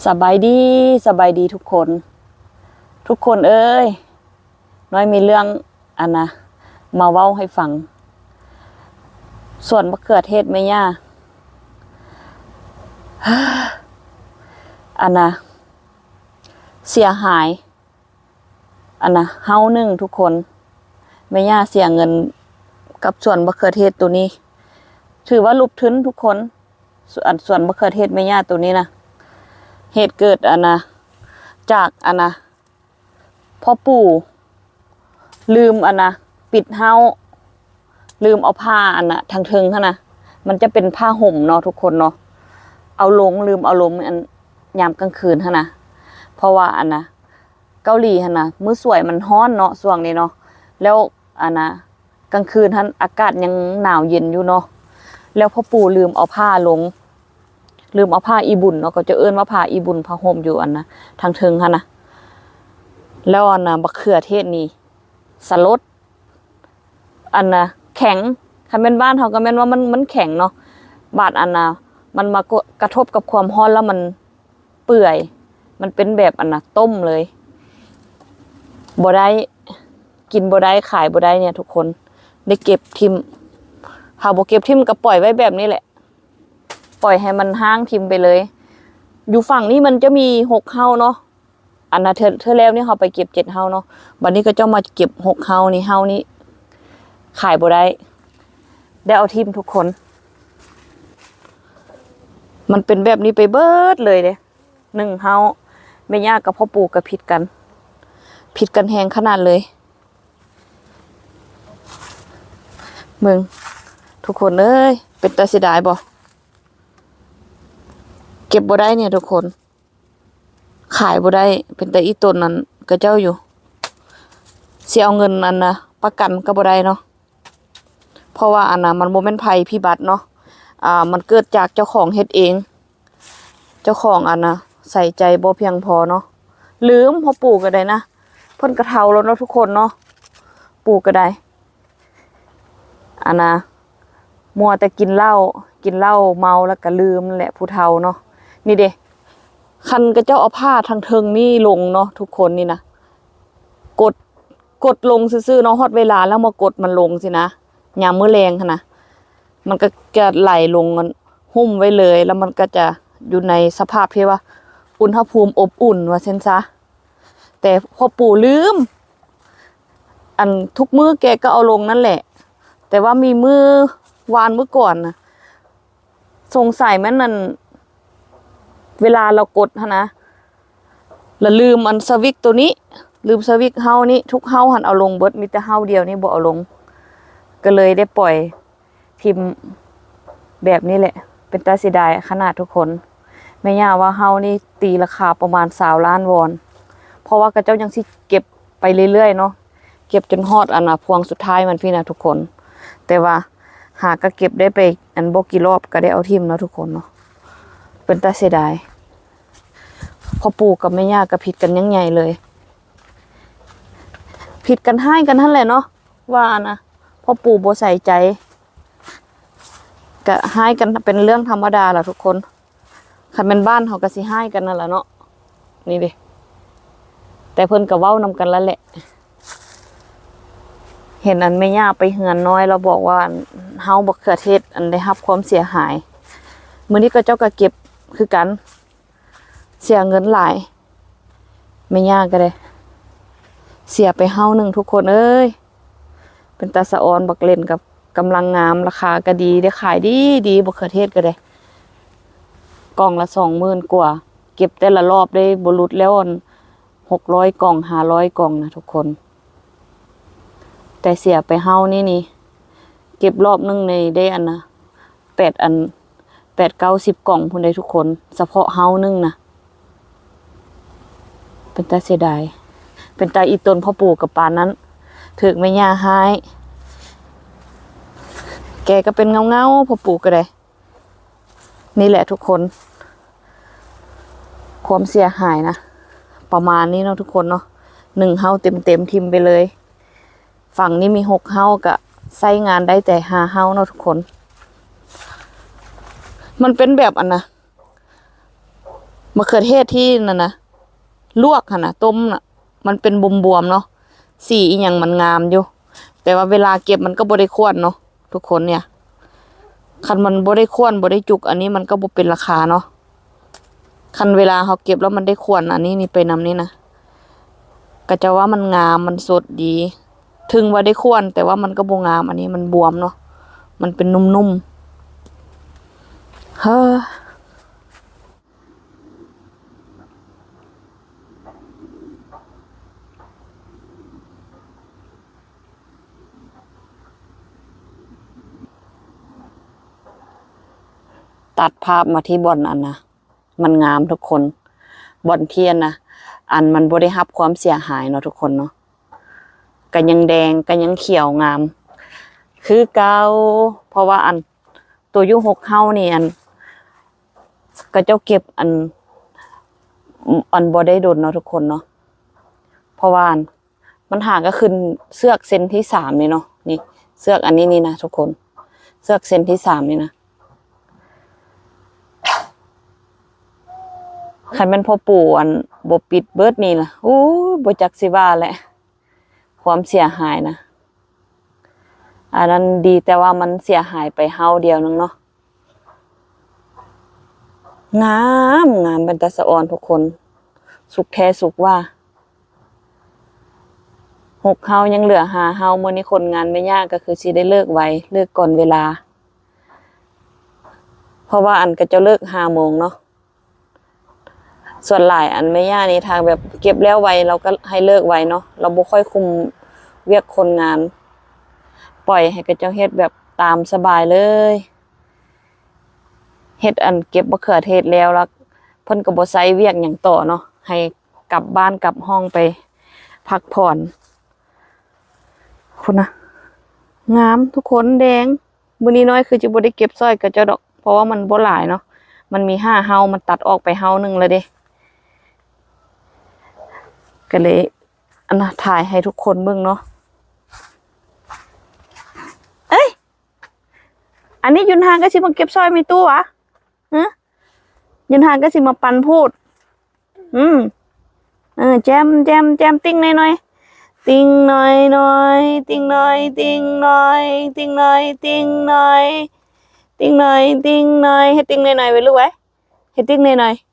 ສະບາຍດີ, ສະບາຍດີທຸກຄົນ. ທຸກຄົນເອີຍ, ນ້ອຍມີເລື່ອງ ອັນນະ ມາເວົ້າໃຫ້ຟັງ. ສວນບັກເຂືອເທດແມ່ຍ່າ ອັນນະ ເສຍຫາຍ ອັນນະ ເຮົາໜຶ່ງທຸກຄົນ. ແມ່ຍ່າເສຍເງິນກັບສວນບັກເຂືອເທດໂຕນີ້ ຖືວ່າຫຼຸບທຶນທຸກຄົນ. ສວນ ສວນບັກເຂືອເທດແມ່ຍ່າໂຕນີ້ນະ ເຫດເກີດ ອັນນະ ຈາກ ອັນນະ ພໍ່ປູ່ລືມ ອັນນະ ປິດເຮົາ ລືມເອົາຜ້າ ອັນນະ ທາງເທິງຫັ້ນນະ ມັນຈະເປັນຜ້າຫົ່ມເນາະທຸກຄົນເນາະ ເອົາລົງ ລືມເອົາລົງ ອັນ ຍາມກາງຄືນຫັ້ນນະ. ເພາະວ່າ ອັນນະ ເກົາຫຼີຫັ້ນນະ ມື້ສວຍມັນຮ້ອນເນາະ ຊ່ວງນີ້ເນາະ ແລ້ວ ອັນນະ ກາງຄືນຫັ້ນອາກາດຍັງໜາວເຢັນຢູ່ເນາະ ແລ້ວພໍ່ປູ່ລືມເອົາຜ້າລົງ ລືມເອົາຜ້າອີບຸນເນາະ ເຂົາເຈົ້າເອີ້ນວ່າຜ້າອີບຸນ ຜ້າຫົ່ມຢູ່ ອັນນະ ທາງເທິງຫັ້ນນະ. ແລ້ວ ອັນນະ ບັກເຂືອເທດນີ້ສະຫຼົດ ອັນນະ ແຂງ ຄັນແມ່ນບ້ານເຮົາກໍແມ່ນວ່າມັນ ມັນແຂງເນາະ ບາດ ອັນນະ ມັນມາ ກະ ກະທົບກັບຄວາມຮ້ອນ ແລ້ວມັນເປື່ອຍ ມັນເປັນແບບ ອັນນະ ຕົ້ມເລີຍ ບໍ່ໄດ້ ກິນບໍ່ໄດ້ ຂາຍບໍ່ໄດ້ເນຍທຸກຄົນ ໄດ້ເກັບຖິ້ມ. ຖ້າບໍ່ເກັບຖິ້ມກໍປ່ອຍໄວ້ແບບນີ້ແຫຼະ ປ່ອຍໃຫ້ມັນຮ້າງຖິ້ມໄປເລີຍ. ຢູ່ຝັ່ງນີ້ມັນຈະມີຫົກເຮົາເນາະ ອັນນະ ເທື່ອ ເທື່ອແລ້ວນີ້ເຮົາໄປເກັບເຈັດເຮົາເນາະ ບັດນີ້ເຂົາເຈົ້າມາເກັບຫົກເຮົານີ້ ເຮົານີ້ຂາຍບໍ່ໄດ້ ໄດ້ເອົາຖິ້ມທຸກຄົນ. ມັນເປັນແບບນີ້ໄປເບິດເລີຍເດ້ ໜຶ່ງເຮົາ ແມ່ຍ່າກັບພໍ່ປູ່ກໍຜິດກັນ ຜິດກັນແຮງຂະໜາດເລີຍ. ເບິ່ງທຸກຄົນເອີຍ ເປັນຕາເສຍດາຍບໍ່? ເກັບບໍ່ໄດ້ເນຍທຸກຄົນ ຂາຍບໍ່ໄດ້ ເປັນຕາອີ່ຕົນນັ້ນຂະເຈົ້າຢູ່. ຊິເອົາເງິນ ອັນນະ ປະກັນກໍບໍ່ໄດ້ເນາະ ເພາະວ່າ ອັນນະ ມັນບໍ່ແມ່ນໄພພິບັດເນາະ ອ່າ ມັນເກີດຈາກເຈົ້າຂອງເຮັດເອງ ເຈົ້າຂອງ ອັນນະ ໃສ່ໃຈບໍ່ພຽງພໍເນາະ. ລືມ ພໍ່ປູ່ກໍໄດ້ນະ ເພິ່ນກໍເຖົ້າແລ້ວເນາະທຸກຄົນເນາະ ປູ່ກໍໄດ້ ອັນນະ ມົວແຕ່ກິນເຫຼົ້າ ກິນເຫຼົ້າເມົາແລ້ວກໍລືມແຫຼະ ຜູ້ເຖົ້າເນາະ. ນີ້ເດ້ ຄັນຂະເຈົ້າເອົາຜ້າທາງເທິງນີ້ລົງເນາະທຸກຄົນ ນີ້ນະ ກົດ ກົດລົງຊື່ໆເນາະ ຮອດເວລາແລ້ວມາກົດມັນລົງຊີ້ນະ ຍາມມື້ແລງຫັ້ນນະ ມັນກໍຈະໄຫຼລົງ ຫຸ້ມໄວ້ເລີຍ ແລ້ວມັນກໍຈະຢູ່ໃນສະພາບທີ່ວ່າອຸນຫະພູມອົບອຸ່ນວ່າຊັ້ນຊະ. ແຕ່ພໍ່ປູ່ລືມ ອັນ ທຸກມື້ແກກໍເອົາລົງນັ້ນແຫຼະ ແຕ່ວ່າມີມື້ວານມື້ກ່ອນນະ ສົງໄສແມ່ນ ອັນ ເວລາລາວກົດຫັ້ນນະ ລະລືມ ອັນ ສະວິກໂຕນີ້ ລືມສະວິກເຮົານີ້ ທຸກເຮົາຫັ້ນເອົາລົງເບິດ ມີແຕ່ເຮົາດຽວນີ້ບໍ່ເອົາລົງ ກໍເລີຍໄດ້ປ່ອຍ ຖິ້ມແບບນີ້ແຫຼະ ເປັນຕາເສຍດາຍຂະໜາດທຸກຄົນ. ແມ່ຍ່າວ່າເຮົານີ້ຕີລາຄາປະມານຊາວລ້ານວອນ ເພາະວ່າຂະເຈົ້າຍັງຊິເກັບໄປເລື້ອຍໆເນາະ ເກັບຈົນຮອດ ອັນນະ ພວງສຸດທ້າຍມັນພີ້ນະທຸກຄົນ. ແຕ່ວ່າຫາກໍເກັບໄດ້ໄປ ອັນ ບໍ່ກີ່ລອບກໍໄດ້ເອົາຖິ້ມເນາະທຸກຄົນເນາະ ເປັນຕາເສຍດາຍ. ພໍ່ປູ່ກັບແມ່ຍ່າກໍຜິດກັນຢ່າງໃຫຍ່ເລີຍ ຜິດກັນຮ້າຍກັນຫັ້ນແຫຼະເນາະ ວ່າ ອັນນະ ພໍ່ປູ່ບໍ່ໃສ່ໃຈ ກະຮ້າຍກັນເປັນເລື່ອງທຳມະດາລະທຸກຄົນ. ຄັນແມ່ນບ້ານເຮົາກະຊິຮ້າຍກັນນັ້ນລະເນາະ ນີ້ເດ້ ແຕ່ເພິ່ນກະເວົ້ານຳກັນລະແຫຼະ. ເຫັນອັນແມ່ຍ່າໄປເຮືອນນ້ອຍ ລາວບອກວ່າເຮົາບັກເຂືອເທດ ອັນໄດ້ຮັບຄວາມເສຍຫາຍ. ມື້ນີ້ເຂົາເຈົ້າກະເກັບຄືກັນ ເສຍເງິນຫຼາຍ ແມ່ຍ່າກໍໄດ້ເສຍໄປເຮົາໜຶ່ງທຸກຄົນເອີຍ. ເປັນຕາສະອອນ ບັກເລັ່ນກັບກຳລັງງາມ ລາຄາກໍດີ ໄດ້ຂາຍດີດີ ບັກເຂືອເທດກໍໄດ້ ກ່ອງລະສອງໝື່ນກວ່າ ເກັບແຕ່ລະລອບໄດ້ບໍ່ຫຼຸດແລ້ວ ອັນ ຫົກຮ້ອຍກ່ອງ ຫ້າຮ້ອຍກ່ອງນະທຸກຄົນ. ແຕ່ເສຍໄປເຮົານີ້ນີ້ ເກັບລອບໜຶ່ງນີ້ໄດ້ອັນນະ ແປດອັນ ແປດເກົ້າສິບກ່ອງພຸ້ນເດ້ທຸກຄົນ ສະເພາະເຮົາໜຶ່ງນະ ເປັນຕາເສຍດາຍ ເປັນຕາອີ່ຕົນພໍ່ປູ່ກໍປານນັ້ນ ຖືກແມ່ຍ່າຮ້າຍ ແກກໍເປັນເງົາໆ ພໍ່ປູ່ກໍໄດ້. ນີ້ແຫຼະທຸກຄົນ ຄວາມເສຍຫາຍນະ ປະມານນີ້ເນາະທຸກຄົນເນາະ ໜຶ່ງເຮົາເຕັມໆ ຖິ້ມໄປເລີຍ. ຝັ່ງນີ້ມີຫົກເຮົາ ກະໃຊ້ງານໄດ້ແຕ່ຫ້າເຮົາເນາະທຸກຄົນ. ມັນເປັນແບບອັນນະ ມະເຂືອເທດທີ່ນັ້ນນະ ລວກຫັ້ນນະ ຕົ້ມນະ ມັນເປັນບວມໆເນາະ ສີອີ່ຫຍັງມັນງາມຢູ່ ແຕ່ວ່າເວລາເກັບມັນກໍບໍ່ໄດ້ຄວນເນາະທຸກຄົນ. ເນຍ ຄັນມັນບໍ່ໄດ້ຄວນ ບໍ່ໄດ້ຈຸກ ອັນນີ້ມັນກໍບໍ່ເປັນລາຄາເນາະ. ຄັນເວລາເຮົາເກັບແລ້ວມັນໄດ້ຄວນ ອັນນີ້ນີ້ໄປນຳນີ້ນະ ກະຈະວ່າມັນງາມ ມັນສົດດີ ເຖິງວ່າໄດ້ຄວນ ແຕ່ວ່າມັນກໍບໍ່ງາມ. ອັນນີ້ມັນບວມເນາະ ມັນເປັນນຸ້ມໆ ເຮີ. ຕັດພາບມາທີ່ບ່ອນອັນນະ ມັນງາມທຸກຄົນ ບ່ອນທີ່ອັນນະ ອັນມັນບໍ່ໄດ້ຮັບຄວາມເສຍຫາຍເນາະທຸກຄົນເນາະ ກະຍັງແດງ ກະຍັງຂຽວງາມຄືເກົ່າ ເພາະວ່າອັນ ໂຕຢູ່ຫົກເຮົານີ້ ອັນ ເຂົາເຈົ້າເກັບ ອັນ ອັນບໍ່ໄດ້ດົນເນາະທຸກຄົນເນາະ ເພາະວ່າ ອັນ ມັນຫາກໍຂຶ້ນເຊືອກເສັ້ນທີສາມນີ້ເນາະ ນີ້ ເຊືອກອັນນີ້ນີ້ນະທຸກຄົນ ເຊືອກເສັ້ນທີສາມນີ້ນະ. ຄັນແມ່ນພໍ່ປູ່ ອັນ ບໍ່ປິດເບິດນີ້ລະ ໂອ້ຍ ບໍ່ຈັກຊິວ່າແຫຼະ ຄວາມເສຍຫາຍນະ. ອັນນັ້ນດີແຕ່ວ່າມັນເສຍຫາຍໄປເຮົາດຽວໜຶ່ງເນາະ. ງາມ ງາມເປັນຕາສະອອນທຸກຄົນ ສຸກແທ້ສຸກວ່າ. ຫົກເຮົາ ຍັງເຫຼືອຫ້າເຮົາ ມື້ນີ້ຄົນງານແມ່ຍ່າກໍຄືຊິໄດ້ເລີກໄວ ເລີກກ່ອນເວລາ ເພາະວ່າອັນ ເຂົາເຈົ້າເລີກຫ້າໂມງເນາະ. ສ່ວນຫຼາຍອັນແມ່ຍ່ານີ້ ຖ້າແບບເກັບແລ້ວໄວ ລາວກໍໃຫ້ເລີກໄວເນາະ ລາວບໍ່ຄ່ອຍຄຸມວຽກຄົນງານ ປ່ອຍໃຫ້ເຂົາເຈົ້າເຮັດແບບຕາມສະບາຍເລີຍ. ເຮັດອັນເກັບມະເຂືອເທດແລ້ວ ລະເພິ່ນກໍບໍ່ໃຊ້ວຽກຫຍັງຕໍ່ເນາະ ໃຫ້ກັບບ້ານກັບຫ້ອງໄປພັກຜ່ອນ. ພຸ້ນນະ ງາມທຸກຄົນ ແດງ. ມື້ນີ້ນ້ອຍຄືຈະບໍ່ໄດ້ເກັບຊ່ອຍເຂົາເຈົ້າດອກ ເພາະວ່າມັນບໍ່ຫຼາຍເນາະ ມັນມີຫ້າເຮົາ ມັນຕັດອອກໄປເຮົາໜຶ່ງແລ້ວເດ້ ກໍເລີຍ ອັນນະ ຖ່າຍໃຫ້ທຸກຄົນເບິ່ງເນາະ. ເອີຍ ອັນນີ້ຢຸນຮາກໍຊິມາເກັບຊ່ອຍແມ່ຕູ້ຫວາ? ຫື? ຢຸນຮາກໍຊິມາປັ່ນພູດ. ອືມ ເອີ ແຈ່ມ ແຈ່ມ ແຈ່ມ ຕິ່ງໜ້ອຍໆ ຕິ່ງນ້ອຍໆ ຕິ່ງນ້ອຍ ຕິ່ງນ້ອຍ ຕິ່ງນ້ອຍ ຕິ່ງນ້ອຍ ຕິ່ງນ້ອຍ ຕິ່ງນ້ອຍ ເຮັດຕິ່ງນ້ອຍໆໄວ້ລູກເອີຍ ເຮັດຕິ່ງນ້ອຍໆ.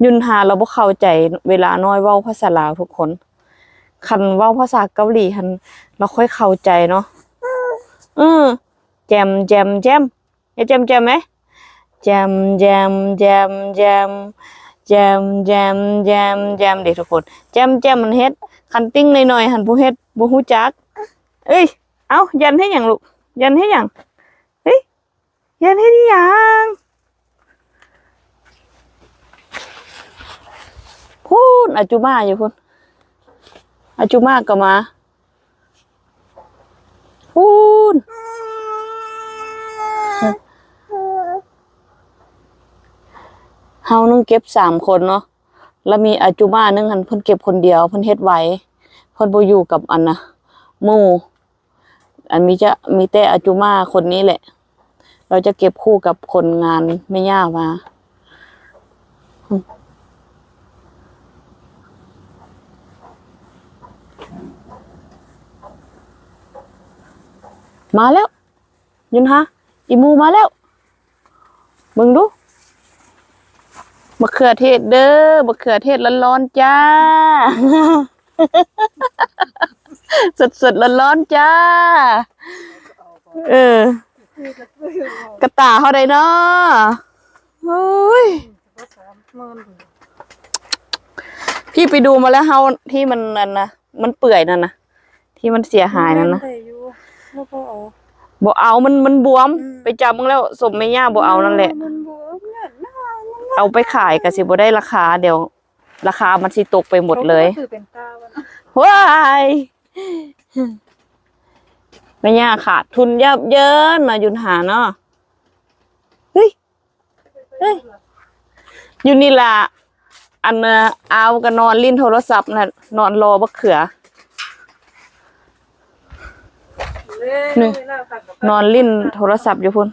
ຍຸນຮາລາວບໍ່ເຂົ້າໃຈເວລານ້ອຍເວົ້າພາສາລາວທຸກຄົນ ຄັນເວົ້າພາສາເກົາຫຼີຫັ້ນ ລາວຄ່ອຍເຂົ້າໃຈເນາະ. ອື ແຈ່ມ ແຈ່ມ ແຈ່ມ ເຮັດແຈ່ມແຈ່ມເດ້ ແຈ່ມ ແຈ່ມ ແຈ່ມ ແຈ່ມ ແຈ່ມ ແຈ່ມ ແຈ່ມ ແຈ່ມ ເດ້ທຸກຄົນ ແຈ່ມ ແຈ່ມ ມັນເຮັດ ຄັນຕິ່ງນ້ອຍໆຫັ້ນບໍ່ເຮັດ ບໍ່ຮູ້ຈັກ. ເອີຍ ເອົ້າ ຢັນເຮັດຫຍັງລູກ ຢັນເຮັດຫຍັງ ເຮີ້ຍ ຢັນເຮັດອີ່ຫຍັງ? ພຸ້ນ ອາຈຸມາຢູ່ພຸ້ນ ອາຈຸມາກໍມາ. ພຸ້ນ ເຮົາໜຶ່ງເກັບສາມຄົນເນາະ ລະມີອາຈຸມາໜຶ່ງຫັ້ນ ເພິ່ນເກັບຄົນດຽວ ເພິ່ນເຮັດໄວ ເພິ່ນບໍ່ຢູ່ກັບອັນນະ ໝູ່ ອັນມີຈະ ມີແຕ່ອາຈຸມາຄົນນີ້ແຫຼະ ລາວຈະເກັບຄູ່ກັບຄົນງານແມ່ຍ່າວ່າ ມາແລ້ວ ຍິນຫາ ອີ່ໝູ່ມາແລ້ວ ເບິ່ງດູ ມະເຂືອເທດເດີ ມະເຂືອເທດຮ້ອນໆ ຈ້າ. ສົດໆ ຮ້ອນໆ ຈ້າ ເອີ ກະຕ່າເຮົາໄດ໋ເນາະ ໂອ້ຍ ພີ່ໄປດູມາແລ້ວ ເຮົາທີ່ມັນອັນນະ ມັນເປື່ອຍນັ້ນນະ ທີ່ມັນເສຍຫາຍນັ້ນນະ ບໍ່ເອົາ ມັນ ມັນບວມ ອືມ ໄປຈັບເບິ່ງແລ້ວ ສົມແມ່ຍ່າບໍ່ເອົານັ້ນແຫຼະ ເອີ ມັນບວມ ເອົາໄປຂາຍກໍຊິບໍ່ໄດ້ລາຄາ ດຽວ ລາຄາມັນຊິຕົກໄປໝົດເລີຍ ໂອ້ຍ ແມ່ຍ່າຂາດທຶນເຍີບເຍີນເນາະ ຢຸນຫາເນາະ ເຮີ້ຍ ເຮີ້ຍ ຢູ່ນີ້ລະ ອັນ ອາວກໍນອນຫຼິ້ນໂທລະສັບນະ ນອນລໍບັກເຂືອ ນີ້ ນອນຫຼິ້ນໂທລະສັບຢູ່ພຸ້ນ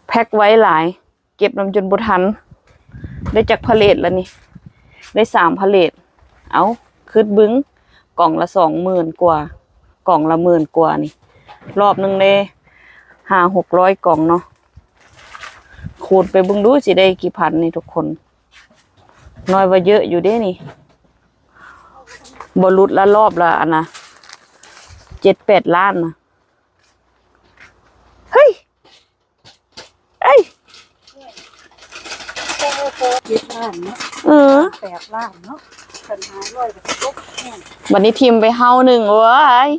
ແພັກໄວ້ຫຼາຍ. ເກັບນຳຈົນບໍ່ທັນ. ໄດ້ຈັກພາເລດລະນີ້? ໄດ້ສາມພາເລດ. ເອົ້າ ຄຶດເບິ່ງ ກ່ອງລະສອງໝື່ນກວ່າ ກ່ອງລະໝື່ນກວ່ານີ້ ລອບໜຶ່ງເດ້ ຫ້າຫົກຮ້ອຍກ່ອງເນາະ. ຄູນໄປເບິ່ງດູຊິໄດ້ກີ່ພັນນີ້ທຸກຄົນ. ນ້ອຍວ່າເຍອະຢູ່ເດ້ນີ້ ບໍ່ຫຼຸດລະລອບລະອັນນະ ເຈັດແປດລ້ານນະ. ເຮີ້ຍ ເອີຍ ເຈັດລ້ານເນາະ ເອີ ແປດລ້ານເນາະ ຄັນຫ້າຮ້ອຍກໍຕົກແຮງ. ບັດນີ້ຖິ້ມໄປເຫົ່າໜຶ່ງ ໂອ້ຍ